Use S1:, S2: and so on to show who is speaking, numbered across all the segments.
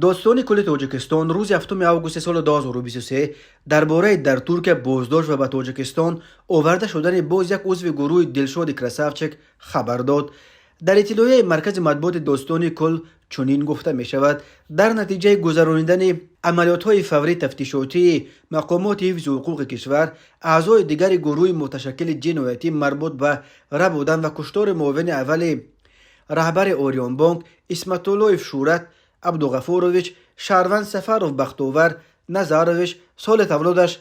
S1: Додситони кулли Тоҷикистон рӯзи 7 августи соли 2023 дар бораи дар Туркия боздошт ва ба Тоҷикистон оварда шудани боз як узви гурӯҳи Дилшоди Красавчик хабар дод. Дар иттилоияи маркази матбуоти додситони кулл чунин гуфта мешавад: дар натиҷаи гузаронидани амалиётҳои фаврии тафтишотии мақомоти ҳифзи ҳуқуқи кишвар, аъзои дигари гурӯҳи муташаккили ҷиноятӣ марбут ба рабудан ва куштори муовини аввали раҳбари Ориёнбонк Исматуллоев Шӯрат Абдуғафурович, шаҳрванд Сафаров Бахтовар Назарович, соли таваллудаш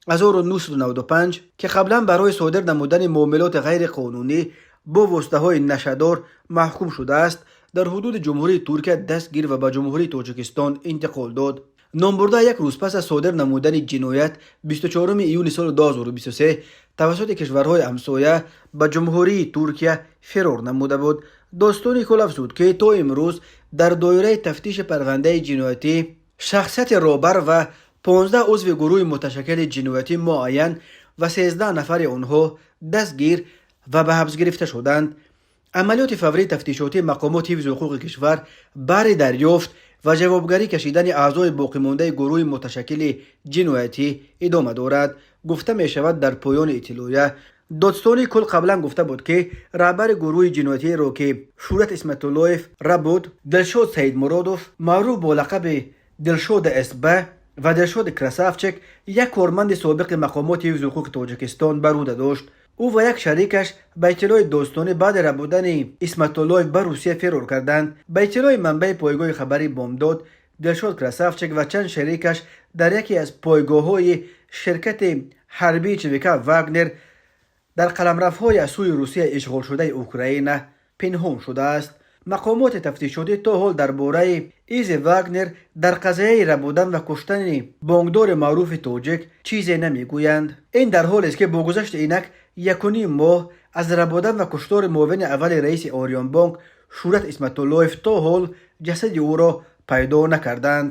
S1: 1995, ки қаблан барои содир намудани муомилоти ғайриқонунӣ бо воситаҳои нашъадор маҳкум шудааст, дар ҳудуди Ҷумҳурии Туркия дастгир ва ба Ҷумҳурии Тоҷикистон интиқол дод. Номбурда як рӯз пас аз содир намудани ҷиноят, 24 июни соли 2023, тавассути кишварҳои ҳамсоя ба Ҷумҳурии Туркия фирор намуда буд. Додситони кулл афзуд, ки то имрӯз дар доираи тафтиши парвандаи ҷиноятӣ шахсияти роҳбар ва 15 узви гурӯҳи муташаккили ҷиноятӣ муайян ва 13 нафари онҳо дастгир ва ба ҳабс гирифта шуданд. Амалиёти фаврии тафтишотии мақомоти ҳифзи ҳуқуқи кишвар баҳри дарёфт ва ҷавобгарӣ кашидани аъзои боқимондаи гурӯҳи муташаккили ҷиноятӣ идома дорад, гуфта мешавад дар поёни иттилоия. Додситонии кулл қаблан гуфта буд, ки раҳбари гурӯҳи ҷиноятиеро, ки Шӯрат Исматуллоев рабуд, Дилшод Саидмуродов, маъруф бо лақаби Дилшода СБ ва Дилшоди Красавчик, як корманди собиқи мақомоти ҳифзи ҳуқуқи Тоҷикистон, бар уҳда дошт. Ӯ ва як шарикаш, ба иттилои додситонӣ, баъди рабудани Исматуллоев ба Русия фирор карданд. Ба иттилои манбаи пойгоҳи хабарии Бомдод, Дилшод Красавчик ва чанд шарикаш дар яке аз пойгоҳҳои ширкати ҳарбии ЧВК Вагнер дар қаламравҳои аз сӯи Русия ишғолшудаи Украина пинҳон шудааст. Мақомоти тафтишотӣ то ҳол дар бораи изи Вагнер дар қазияи рабудан ва куштани бонкдори маъруфи тоҷик чизе намегӯянд. Ин дар ҳолест, ки бо гузашти инак 1,5 моҳ аз рабудан ва куштори муовини аввали раиси Ориёнбонк Шӯрат Исматуллоев, то ҳол ҷасади ӯро пайдо накарданд.